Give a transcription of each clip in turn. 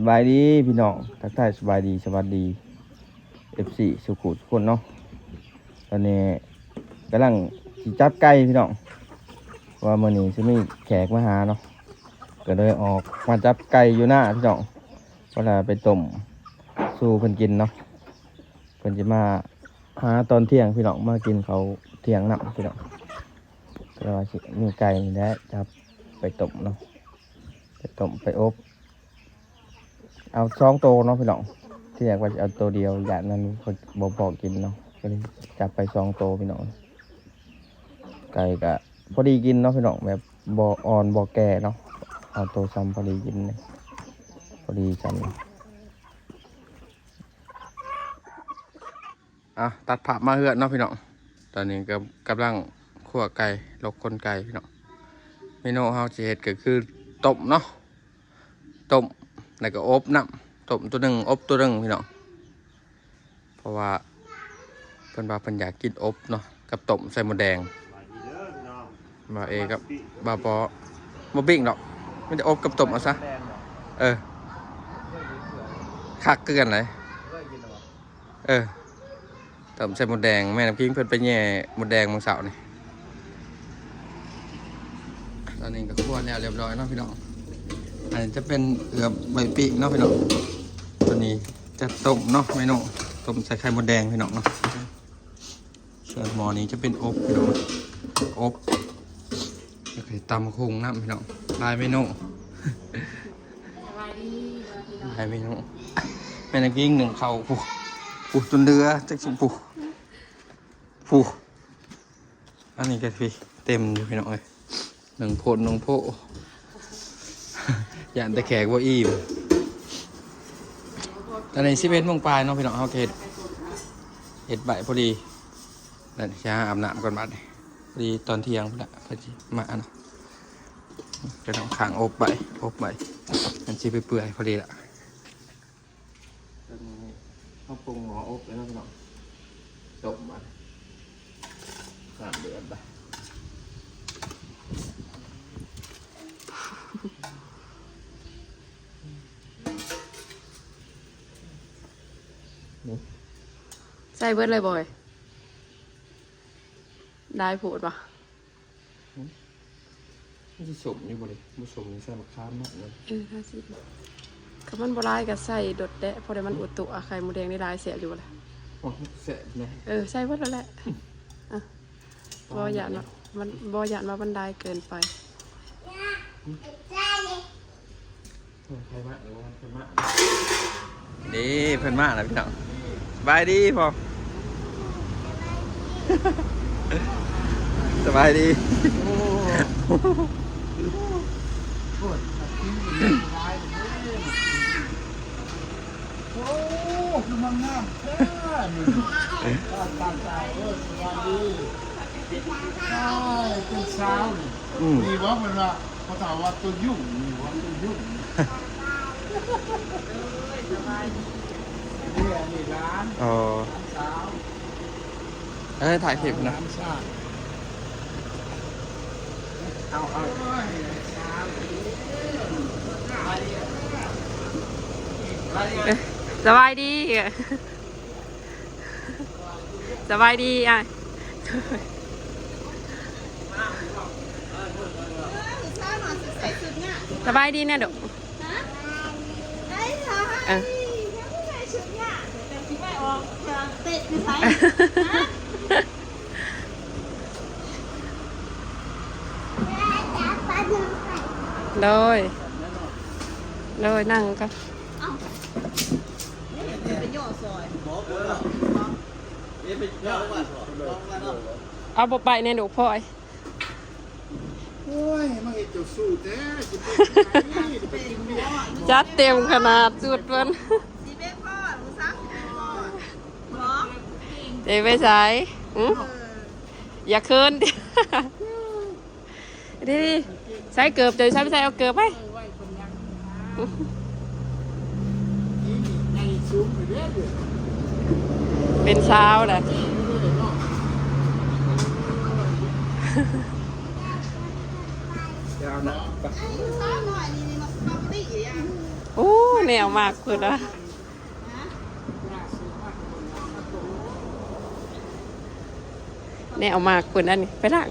ສະບາຍດີພີ່ນ້ອງ ທັກທາຍສະບາຍດີ ສະຫວັດດີ ເອັຟຊີ ສູ່ຜູ້ສູ່ຄົນເນາະ. ຕອນນີ້ກຳລັງຊິຈັບໄກ່ພີ່ນ້ອງ ເພາະວ່າມື້ນີ້ຊິມີແຂກມາຫາເນາະ ກໍເລີຍອອກມາຈັບໄກ່ຢູ່ນາພີ່ນ້ອງ ເພາະວ່າໄປຕົ້ມສູ່ເພິ່ນກິນເນາະ. ເພິ່ນຊິມາຫາຕອນທ່ຽງພີ່ນ້ອງ ມາກິນເຂົ້າທ່ຽງນຳພີ່ນ້ອງ. ກໍເລີຍວ່າຊິມີໄກ່ນີ້ແຫຼະ ຈັບໄປຕົ້ມເນາະ ໄປຕົ້ມໄປອົບ ເອົາສອງໂຕເນາະພີ່ນ້ອງ. ທີແລກວ່າຊິເອົາໂຕດຽວ ຢ້ານມັນບໍ່ພໍກິນເນາະ ກໍເລີຍຈັບໄປສອງໂຕພີ່ນ້ອງ. ໄກ່ກະພໍດີກິນເນາະພີ່ນ້ອງ ແບບບໍ່ອ່ອນບໍ່ແກ່ເນາະ ເອົາໂຕຊ່ຳພໍດີກິນ ພໍດີຊ່ຳ. ອ່ະ ຕັດພາບມາເຮືອນເນາະພີ່ນ້ອງ. ຕອນນີ້ກໍກຳລັງຂົ້ວໄກ່ ລົກຂົນໄກ່ພີ່ນ້ອງ. ເມນູເຮົາຊິເຮັດກໍຄືຕົ້ມເນາະ ຕົ້ມແລ້ວກໍອົບນຳ ຕົ້ມໂຕໜຶ່ງອົບໂຕໜຶ່ງພີ່ນ້ອງ. ເພາະວ່າເພິ່ນວ່າເພິ່ນຢາກກິນອົບເນາະ ກັບຕົ້ມໃສ່ມົດແດງ. ບ່າວເອກັບບ່າວປໍບໍ່ປີ້ງດອກ ມີແຕ່ອົບກັບຕົ້ມເອົາຊະ. ເອີ ຄັກຄືກັນເລີຍ. ເອີ ຕົ້ມໃສ່ມົດແດງ ແມ່ນ້ຳຄິງເພິ່ນໄປແຍ່ມົດແດງມື້ເຊົ້ານີ້. ຕອນນີ້ກໍຂົ້ວແລ້ວຮຽບຮ້ອຍເນາະພີ່ນ້ອງ. ອັນນີ້ຈະເປັນເອືອບໃບປີ້ງເນາະພີ່ນ້ອງ. ຕົວນີ້ຈະຕົ້ມເນາະ ເມນູຕົ້ມໃສ່ໄຂ່ມົດແດງພີ່ນ້ອງເນາະ. ສ່ວນໝໍ້ນີ້ຈະເປັນອົບພີ່ນ້ອງ ອົບ ແລ້ວກໍຕຳບັກຫຸ່ງນຳພີ່ນ້ອງ. ຫຼາຍເມນູ ສະບາຍດີ ຫຼາຍເມນູ. ແມ່ນາກິງໜຶ້ງເຂົ້າ ຜູ້ ຜູ້ຈົນເຫຼືອຈັກຊິ ຜູ້ ຜູ້ ອັນນີ້ກໍເຕັມຢູ່ພີ່ນ້ອງເອີຍ. ໜຶ້ງໂພດໜຶ້ງໂພ ຢ້ານແຕ່ແຂກບໍ່ອີ່ມ. ຕອນນີ້ສິບເອັດໂມງປາຍເນາະພີ່ນ້ອງ ເຮົາກໍເຮັດ ເຮັດໄວ້ພໍດີ. ແລ້ວຊິຫາອາບນ້ຳກ່ອນບາດນີ້ ພໍດີຕອນທ່ຽງພຸ້ນລະເພິ່ນຊິມາເນາະ. ເປັນຂາງອົບໄວ້ ອົບໄວ້ ມັນຊິເປື່ອຍໆພໍດີລະ. ຕອນນີ້ເຮົາປົງໝໍ້ອົບແລ້ວເນາະພີ່ນ້ອງ ຕົ້ມມາ ນ້ຳເດືອດລະ. ໃສ່ເບິດເລີຍບໍ່ເອີຍ? ຫຼາຍໂພດບໍ່? ມັນຊິສົ້ມຢູ່ບໍ່ນີ້? ບໍ່ສົ້ມນີ້ໃສ່ໝາກຂາມເນາະ. ເອີ ຖ້າຊິ ຄັນມັນບໍ່ຫຼາຍກໍໃສ່ໂດດແດ່ ພໍໄດ້ມັນອຸຕຸ ອາ ໄຂ່ມົດແດງນີ້ຫຼາຍແຊບຢູ່ບໍ່ລະ? ໂອ້ ແຊບນະ. ເອີ ໃສ່ເບິດແລ້ວແຫຼະ. ອືມ ອ່ະ ບໍ່ຢ້ານວ່າມັນ ບໍ່ຢ້ານວ່າມັນຫຼາຍເກີນໄປ. ໃຜມາ ເດ້ ເພິ່ນມາແລ້ວພີ່ນ້ອງ. ສະບາຍດີພໍ່ ສະບາຍດີ. ໂອ້ ໂອ້ ຄືມັນງາມແທ້ນີ້. ຕາຍ ຕາຍ ຕາຍ ເອີ ສະບາຍດີ. ຕາຍ ເປັນສາວນີ້. ອືມ ນີ້ບໍ່ ເພິ່ນວ່າ ພໍ່ເຖົ້າວ່າໂຕຫຍຸ້ງ ນີ້ວ່າໂຕຫຍຸ້ງ. ເອີຍ ສະບາຍດີ. ນີ້ ອັນນີ້ຫຼານ ອໍ ຫຼານສາວ. ເອີຍ ຖ່າຍຄລິບນະ ຫຼານສາວ. ເອົາ ເອົາ ສະບາຍດີ ສະບາຍດີອ້າຍ. ສະບາຍດີແນ່ລູກ. ເອີ ໂດຍ ໂດຍ ນັ່ງກ່ອນ. ເອົາບໍ່ໄປແນ່ລູກພອຍ. ໂອ້ຍ ມາເຮັດເຈົ້າຊູ້ແທ້ ຊິໄປທາງໃດ ຊິໄປກິນເບຍ. ຈັດເຕັມຂະໜາດຊຸດເພິ່ນ. ຊິໄປພໍ້ ຜູ້ສາວຊິໄປພໍ້. ເອີ ໄປໃສ? ຫຶ? ເອີ ຢ່າເຂີນຕິ. ດີໆ ໃສ່ເກີບ ເຈົ້າໃສ່ ໃສ່ເອົາເກີບໄປ. ເປັນສາວແລ້ວ. ໂອ້ ແນວໝາກພຸ້ນນະ ແນວໝາກພຸ້ນ ອັນນີ້ໄປລ້າງ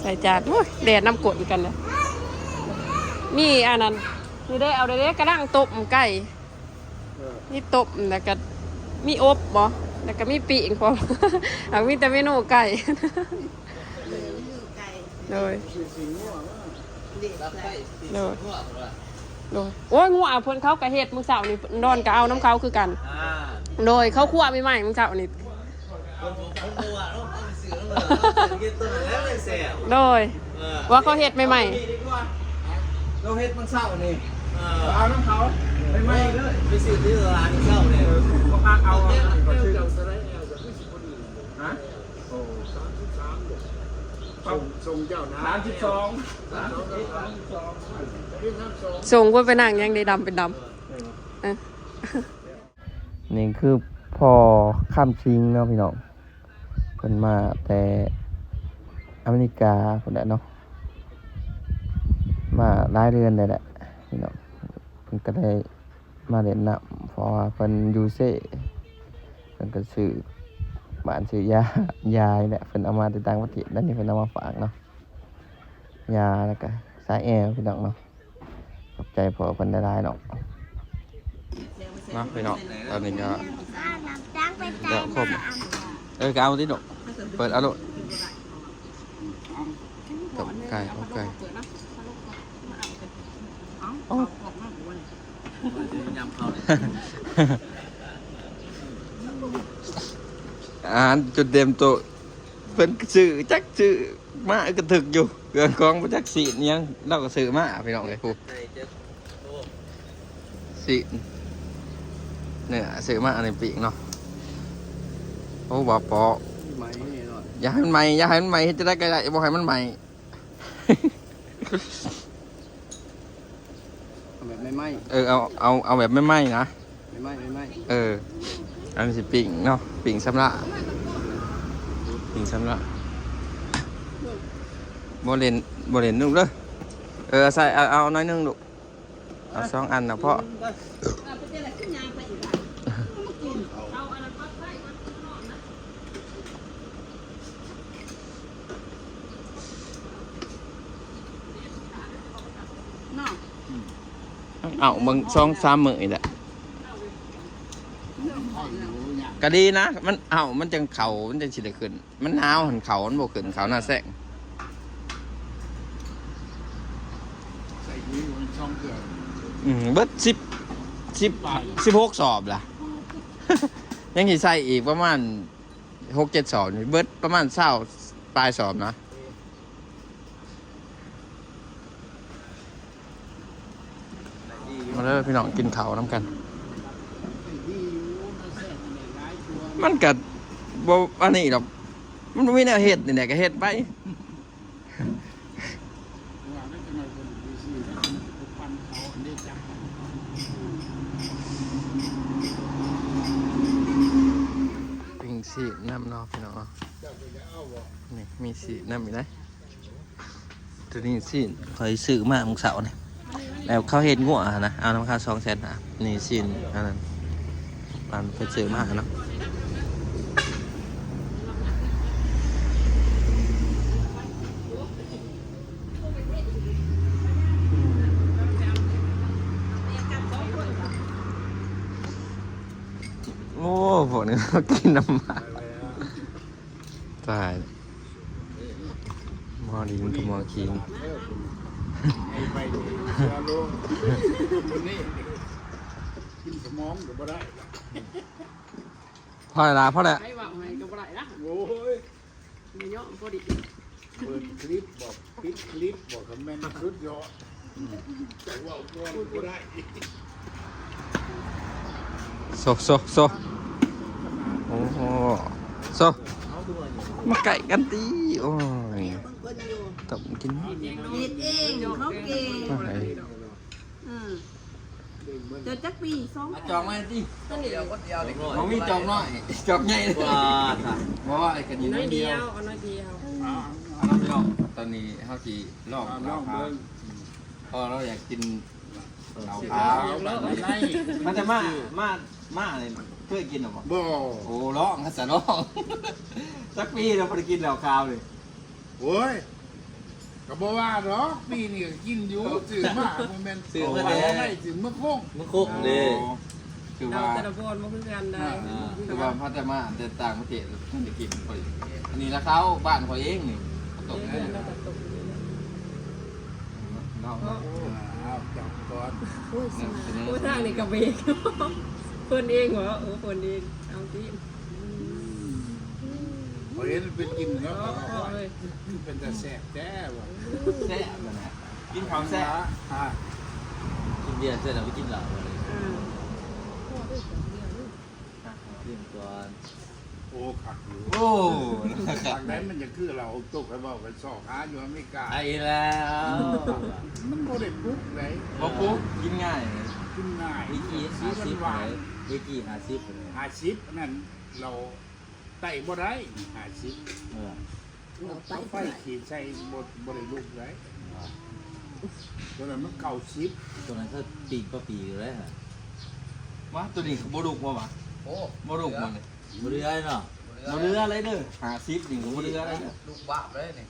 ໃສ່ຈານ. ໂອ້ຍ ແລ່ນນຳກົ້ນກັນເລີຍ. ມີອັນນັ້ນ ນີ້ເດ້ ເອົາເດ້ ກຳລັງຕົ້ມໄກ່ ມີຕົ້ມ ແລ້ວກະມີອົບບໍ ແລ້ວກະມີປີ້ງພ້ອມ. ເອົາ ມີແຕ່ເມນູໄກ່. ໂດຍ ໂດຍ ໂດຍ. ໂອ້ຍ ງົວເພິ່ນເຂົາກະເຮັດມື້ເຊົ້ານີ້ ນອນກະເອົານຳເຂົາຄືກັນ. ໂດຍ ເຂົາຂົ້ວໃໝ່ໆມື້ເຊົ້ານີ້. ໂດຍ ວ່າເຂົາເຮັດໃໝ່ໆ. ເຮົາເຮັດມື້ເຊົ້ານີ້ ເອົານຳເຂົາໃໝ່ໆເລີຍ. ໄປຊື້ທີ່ຕະຫຼາດມື້ເຊົ້ານີ້ ເອີ ເຂົາພາເອົາ ເຂົາຊື້ ຮະ? ໂອ້ ສາມສິບສາມເດ້ ສົ່ງ ສົ່ງເຈົ້ານະ ສາມສິບສອງ ສາມສິບສອງ ສົ່ງ ວ່າໄປນັ່ງຫຍັງໄດ້ດຳເປັນດຳ. ເອີ ເອີ ນີ້ຄືພໍ່ຄຳສິງເນາະພີ່ນ້ອງ ເພິ່ນມາແຕ່ອາເມລິກາພຸ້ນແຫຼະເນາະ ມາຫຼາຍເດືອນແລ້ວແຫຼະພີ່ນ້ອງ. ເພິ່ນກະໄດ້ມາຫຼິ້ນນຳ ເພາະວ່າເພິ່ນຢູ່ເຊ ເພິ່ນກະຊື້ບ້ານຊື້ຢາ ຢານີ້ແຫຼະ ເພິ່ນເອົາມາແຕ່ຕ່າງປະເທດ ແລ້ວນີ້ເພິ່ນເອົາມາຝາກເນາະ ຢາ ແລ້ວກະສາຍແອວພີ່ນ້ອງເນາະ. ຂອບໃຈພໍ່ເພິ່ນຫຼາຍໆເນາະ ເນາະພີ່ນ້ອງ. ຕອນນີ້ກະ ເອີ ກະເອົາຕິລູກ ເປີດເອົາໂລດ ຕົ້ມໄກ່ ເອົາໄກ່ ອາຫານຈົນເຕັມໂຕະ ເພິ່ນຊື້ ຈັກຊື້ມາກະຖືກຢູ່ ເຄື່ອງຂອງບໍ່ຈັກຊີ້ນຫຍັງ ລາວກະຊື້ມາພີ່ນ້ອງເອີຍ. ຜູ້ ຊີ້ນເນື້ອຊື້ມາ ອັນນີ້ປີ້ງເນາະ. ໂອ້ ບໍ່ເປາະ ໄໝ້ແນ່ນອນ ຢ່າໃຫ້ມັນໄໝ້ ຢ່າໃຫ້ມັນໄໝ້ ເຮັດຈັ່ງໃດກະໄດ້ ບໍ່ໃຫ້ມັນໄໝ້. ເອົາແບບໄໝ້ໆ ເອີ ເອົາ ເອົາ ເອົາແບບໄໝ້ໆນະ ໄໝ້ໆ ໄໝ້ໆ ເອີ ອັນນີ້ຊິປີ້ງເນາະ ປີ້ງຊຳລະ ປີ້ງຊຳລະ. ບໍ່ຫຼິ້ນ ບໍ່ຫຼິ້ນລູກເດີ ເອີ ໃສ່ ເອົາ ເອົາໜ້ອຍໜຶ່ງລູກ ເອົາສອງອັນນະພໍ. ເອົາເບິ່ງສອງສາມມື້ນີ້ແຫຼະ ກະດີນະ ມັນ ເອົາ ມັນຈັ່ງເຂົ້າ ມັນຈັ່ງຊິໄດ້ຂຶ້ນ. ມັນໜາວຫັ້ນ ເຂົ້າມັນບໍ່ຂຶ້ນ ເຂົ້າໜ້າແຊງ. ອືມ ເບິດສິບ ສິບ ສິບຫົກສອບລະ ຍັງຊິໃສ່ອີກປະມານຫົກເຈັດສອບນີ້ ເບິດປະມານຊາວປາຍສອບນະ. ມາເດີພີ່ນ້ອງ ກິນເຂົ້ານຳກັນ. ມັນກະບໍ່ອັນນີ້ດອກ ມັນບໍ່ມີແນວເຮັດນີ້ແຫຼະ ກະເຮັດໄປ. ປີ້ງຊີ້ນນຳເນາະພີ່ນ້ອງເນາະ ນີ້ມີຊີ້ນນຳອີກເດ້. ໂຕນີ້ຊີ້ນຂ້ອຍຊື້ມາມື້ເຊົ້ານີ້ ແລ້ວເຂົາເຮັດງົວຫັ້ນນະ ເອົານຳເຂົາສອງແສນຫ້າ. ນີ້ຊີ້ນອັນນັ້ນ ອັນເພິ່ນຊື້ມາເນາະ. ໂອ້ ພວກນີ້ມາກິນນ້ຳໝາກ ຕາຍ ໝໍລິງກັບໝໍຄີງ. ໄປເສຍໂລງ ນີ້ກິນສະໝອງກະບໍ່ໄດ້. ພໍແລ້ວລະ ພໍແລ້ວ ໃຜເວົ້າໃຫ້ກະບໍ່ໄດ້ລະ. ໂອ້ຍ ບໍ່ຍອມພໍດີ. ເປີດຄລິບບໍ ປິດຄລິບບໍ ຄັນແມ່ນສຸດຍອດ. ເຈົ້າເວົ້າກ່ອນບໍ່ໄດ້. ໂຊ ໂຊ ໂຊ ໂອ້ໂຫ ໂຊ ມາໃກ້ກັນຕິ. ໂອ້ຍ ຕົ້ມກິນ ເຮັດເອງ ເຂົາເກັ່ງ. ອືມ ເຈົ້າຈັກປີ? ສອງ ມາຈອງມາຕິ. ດຽວຄົນດຽວນີ້ ບໍ່ມີຈອງນ້ອຍ ຈອງໃຫຍ່. ບໍ່ ໄອ້ກັນຢູ່ໜ້ອຍດຽວ ເອົາໜ້ອຍດຽວ. ເອົາເນາະພີ່ນ້ອງ ຕອນນີ້ເຮົາຊິລອງ ລອງເບິ່ງ ເພາະວ່າເຮົາຢາກກິນ ເຫຼົ້າຂາວ ບ້ານໃນ ມັນຈະມາ ມາ ມານີ້ ເຄີຍກິນແລ້ວບໍ່? ບໍ່. ໂອ້ ລອງ ຄັນຊັ້ນລອງ. ຈັກປີແລ້ວບໍ່ໄດ້ກິນເຫຼົ້າຂາວນີ້? ໂອ້ຍ ກໍບໍ່ວ່າດອກ ປີນີ້ກໍກິນຢູ່ ຊື້ມາ ບໍ່ແມ່ນ ຊື້ມາແດ່ ຊື້ເມືອງຄົງ ເມືອງຄົງເດ້. ອໍ ຄືວ່າ ແຕ່ລະບ່ອນບໍ່ຄືກັນໄດ໋. ອ່າ ຄືວ່າພາແຕ່ມາແຕ່ຕ່າງປະເທດ ມັນໄດ້ກິນ. ອັນນີ້ລະຂາວບ້ານຂ້ອຍເອງນີ້ ເອີ ເນາະ ເນາະ ເນາະ. ອ້າວ ຈັບກ່ອນ. ໂອ້ຍ ສະໜາມ ໂອ້ຍ ທາງນີ້ກໍເບກ ເພິ່ນເອງເຫາະ? ໂອ້ ເພິ່ນເອງ ເອົາຕິ. ອືມ ຂ້ອຍເຫັນເປັນກິນເນາະ ເອີ ເອີ ເອີ ເປັນຕາແຊບແທ້ວ່າ. ແຊບນະ ກິນເຂົ້າແຊບ. ອ່າ ກິນເບຍເສັດແລ້ວໄປກິນເຫຼົ້າ. ອືມ ກິນກ່ອນ. ໂອ້ ຄັກຢູ່. ໂອ້ ຄັກໄດ໋. ມັນຈະຄືເຫຼົ້າຕົກ ໃຫ້ເວົ້າກັນຊອກຫາຢູ່ອາເມລິກາ. ໄປແລ້ວ ມັນບໍ່ໄດ້ປຸກໄດ໋. ບໍ່ປຸກ ກິນງ່າຍ ກິນງ່າຍ. ວິກີຫ້າສິບ ຫວານ ວິກີຫ້າສິບ ຫ້າສິບ ອັນນັ້ນເຫຼົ້າ ໄຕ້ບໍ່ໄດ້ ຫ້າສິບ. ເອີ ໄຟຂີດໃສ່ ບໍ່ ບໍ່ໄດ້ລຸກໄດ໋. ອ່າ ຕົວນັ້ນມັນເກົ້າສິບ ຕົວນັ້ນເຂົາປີກຕໍ່ປີຢູ່ເດ້. ມາ ຕົວນີ້ບໍ່ລຸກບໍ່ວະ? ໂອ້ ບໍ່ລຸກບໍ່ນີ້? ບໍ່ເຫຼືອເນາະ ບໍ່ເຫຼືອເລີຍເດີ. ຫ້າສິບນີ້ກໍບໍ່ເຫຼືອເລີຍເດີ ລຸກບາບເລີຍນີ້.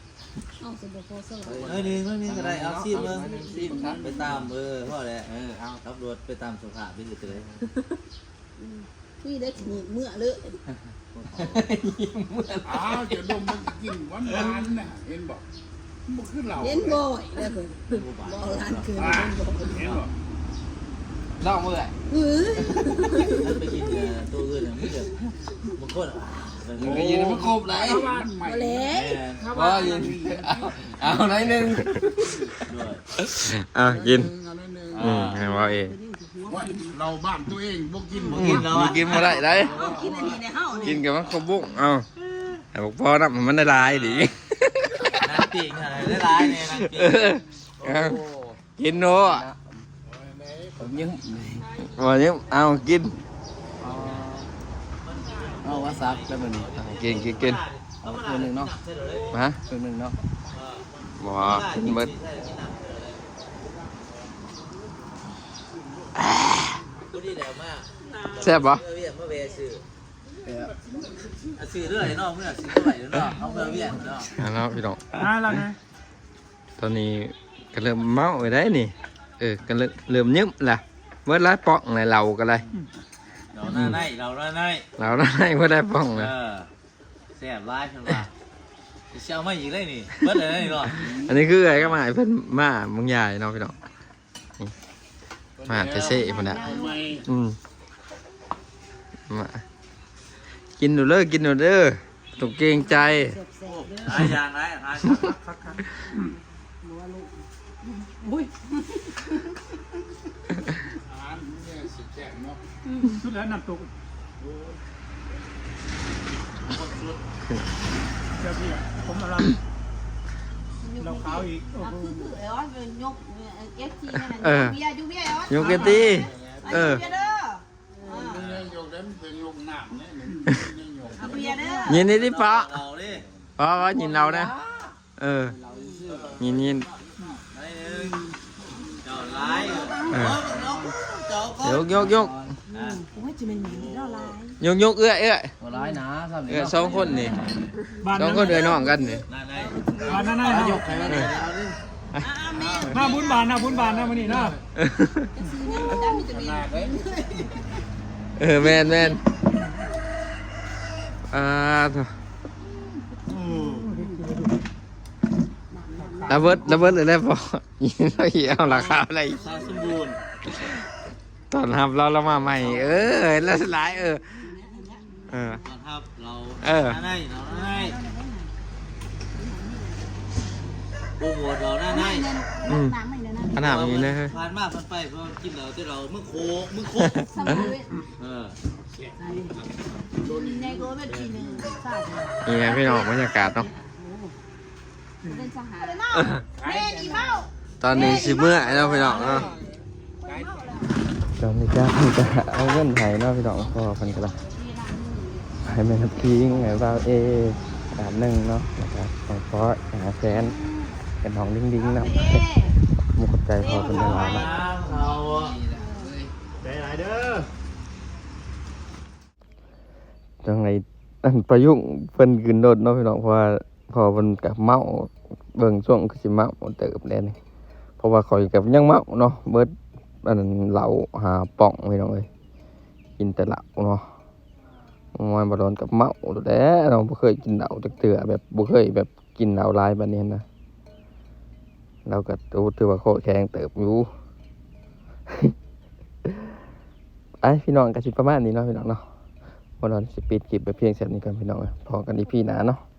ເອົາຊິບໍ່ພໍຊ້ອນ ໜ້ອຍໜຶ່ງ ໜ້ອຍໜຶ່ງກໍໄດ້. ເອົາຊີມເບິ່ງ ຊີມ ໄປຕາມ ເອີ ພໍແລ້ວ. ເອີ ເອົາ ຂັບລົດໄປຕາມສະພາບ ເປັນຈັ່ງໃດ? ອືມ ນີ້ໄດ້ຊິຍິ້ມເມືອເລີຍ. ຍິ້ມເມືອ. ອ້າວ ຈະດົມມັນກິນຫວານໆນະ ເຫັນບໍ່? ມັນບໍ່ຄືເຫຼົ້າ. ເຫັນບໍ່? ເຫັນບໍ່? ບໍ່ ຮ້ານຄືເຫັນບໍ່? ເຫັນບໍ່? ລອງເບິ່ງເອີຍ. ເອີຍ ມັນໄປກິນ ເອີ ໂຕອື່ນນະ ມັນຈະ ບາງຄົນ ມັນກໍຍິນມັນຄົບຫຼາຍ ມັນໃໝ່ ບໍ່ແລ້ວ ແມ່ນ ບໍ່ຍິນ. ເອົາ ເອົາໜ້ອຍໜຶ່ງ ດ້ວຍ. ເອົາ ກິນ ເອົາໜ້ອຍໜຶ່ງ ອືມ ໃຫ້ເວົ້າເອງ. ໂອ້ຍ ເຫຼົ້າບ້ານຕົວເອງບໍ່ກິນ ບໍ່ກິນເນາະ ກິນບໍ່ໄດ້ໄດ໋. ເຮົາກິນອັນນີ້ແດ່ເຮົາ ກິນກັບມັນຄົບບຸ້ງ. ເອົາ ໃຫ້ບໍ່ພໍນຳ ໃຫ້ມັນຫຼາຍໆ ດີ. ນັ່ງປີ້ງໃຫ້ຫຼາຍໆແດ່ ນັ່ງປີ້ງ. ເອີ ເອົາ ໂອ້ ກິນໂລດ. ຍິ້ມ ບໍ່ຍິ້ມ ເອົາ ກິນ. ເອົາ ວ່າສັກແລ້ວມື້ນີ້ ກິນ ກິນ ກິນ. ເອົາເຄື່ອງໜຶ່ງເນາະ ຮະ ເຄື່ອງໜຶ່ງເນາະ. ບໍ່ ກິນເບິດ. ແຊບບໍ່? ເອົາ ຊື້ເລື້ອຍເນາະ ເມື່ອຊື້ໄວ້ເນາະ ເອົາເມືອວຽກເນາະ. ອ່າ ເນາະ ພີ່ນ້ອງ ອ່າ ລະນະ. ຕອນນີ້ກໍເລີ່ມເມົາໄປໄດ້ນີ້. ເອີ ກໍເລີ່ມ ເລີ່ມຍິ້ມລະ ເບິດຫຼາຍປ່ອງແລ້ວ ເຫຼົ້າກໍໄດ້. ເຫຼົ້າໜ້າໃນ ເຫຼົ້າໜ້າໃນ ເຫຼົ້າໜ້າໃນ ເບິດຫຼາຍປ່ອງແລ້ວ. ເອີ ແຊບຫຼາຍເພິ່ນວ່າ. ຊິເອົາມາອີກໄດ໋ນີ້ ເບິດແລ້ວນີ້ເນາະ. ອັນນີ້ຄືເອື້ອຍກັບອ້າຍເພິ່ນມາເມືອງຍາຍເນາະ ພີ່ນ້ອງ. ມາແຕ່ເຊພຸ້ນນະ. ອືມ ມາ ກິນໂລດເດີ ກິນໂລດເດີ ຕ້ອງເກງໃຈ. ແຊບໆເດີ ຫຼາຍຢ່າງຫຼາຍອາຫານ. ຄັກໆໆ. ບໍ່ວ່າລູກ ອຸ້ຍ ອາຫານແມ່ຊິແຊບເນາະ. ອືມ ສຸດແລ້ວນ້ຳຕົກ. ໂອ້ຍ ຄົບສຸດ ເຈົ້າເບຍ ຜົມອາລາມ ເຫຼົ້າຂາວອີກ. ໂອ້ໂຫ ຄື ຄື ເອີ ຍົກ ເອັຟຊີ ນັ້ນນະ. ເອີ ເບຍ ຢູ່ເບຍ ຍົກເອັຟຊີ. ເອີ ເບຍເດີ. ອ່າ ມັນຍັງຍົກໄດ້ ມັນເປັນຍົກນ້ຳເດ້ ມັນຍັງຍົກ. ເອົາເບຍເດີ ຍິນດີຕິປະ ເອົາເດ້ ເອົາ ວ່າຍິນເຫຼົ້ານະ. ເອີ ຍິນ ຍິນ ເຈົ້າຫຼາຍ. ເອີ ຍົກ ຍົກ ຍົກ. ອືມ ໂອ້ຍ ຈະແມ່ນຍິນເຈົ້າຫຼາຍ. ຍົກ ຍົກ ເອື້ອຍ ເອື້ອຍ ບໍ່ຫຼາຍໜາ. ເອື້ອຍສອງຄົນນີ້ ສອງຄົນເອື້ອຍນ້ອງກັນນີ້. ບ້ານນັ້ນນະ ຍົກໃຫ້ມັນ. ເອີ ອ່າ ແມ່ນ ມາບຸນບານນະ ບຸນບານນະມື້ນີ້ເນາະ. ເອີ ແມ່ນໆ. ອ່າ ໂທ້ ລະເບີດ ລະເບີດເລີຍແຫຼະພໍ່. ເອົາລາຄາໄດ້ ສາວສົມບູນ ຕ້ອນຮັບລາວ ລາວມາໃໝ່. ເອີ ລາວຫຼາຍ ເອີ ເອີ ຕ້ອນຮັບລາວ. ເອີ ໜ້າໃນ ລາວໜ້າໃນ ໂປຣໂມດລາວໜ້າໃນ. ອືມ ອັນນັ້ນມີເນາະ ຜ່ານມາຜ່ານໄປ ເພິ່ນກິນເຫຼົ້າແຕ່ເຫຼົ້າ ເມືອງໂຂງ ເມືອງໂຂງ. ເອີ ໃຫຍ່ກວ່າເວທີໜຶ່ງ. ນີ້ແຫຼະພີ່ນ້ອງ ບັນຍາກາດເນາະ. ຕອນນີ້ຊິເມືອແລ້ວພີ່ນ້ອງເນາະ. ຕອນນີ້ກະເພິ່ນກະເອົາເງິນໃຫ້ເນາະພີ່ນ້ອງ ພໍ່ເພິ່ນກະລະ ໃຫ້ແມ່ນ້ຳພິງ ໃຫ້ບ່າວເອ ລ້ານໜຶ່ງເນາະ ແລ້ວກະນ້ອງຟອດ ຫ້າແສນ ກັບນ້ອງດິງດິງນຳ. ຂອບໃຈພໍ່ເພິ່ນຫຼາຍໆເນາະ. ຈັ່ງໃດ ອັນປະຍຸງເພິ່ນຂຶ້ນລົດເນາະພີ່ນ້ອງ ເພາະວ່າ ເພາະວ່າເພິ່ນກະເມົາ ເບິ່ງຊົງຄືຊິເມົາເຕີບແດ່ນີ້ ເພາະວ່າຂ້ອຍກະຍັງເມົາເນາະ ເບິດອັນເຫຼົ້າຫ້າປ່ອງພີ່ນ້ອງເອີຍ ກິນແຕ່ເຫຼົ້າເນາະ. ໂອ້ຍ ບໍ່ດອນກະເມົາແຫຼະເນາະ ບໍ່ເຄີຍກິນເຫຼົ້າຈັກເທື່ອ ແບບບໍ່ເຄີຍແບບກິນເຫຼົ້າຫຼາຍປານນີ້ນະ ລາວກະ ໂອ້ ຖືວ່າຄໍແຂງເຕີບຢູ່. ໄປພີ່ນ້ອງ ກະຊິປະມານນີ້ເນາະພີ່ນ້ອງເນາະ ບໍ່ດອນຊິປິດຄລິບໄວ້ພຽງສ່ຳນີ້ກ່ອນພີ່ນ້ອງ ພໍ້ກັນອີພີໜ້າເນາະ.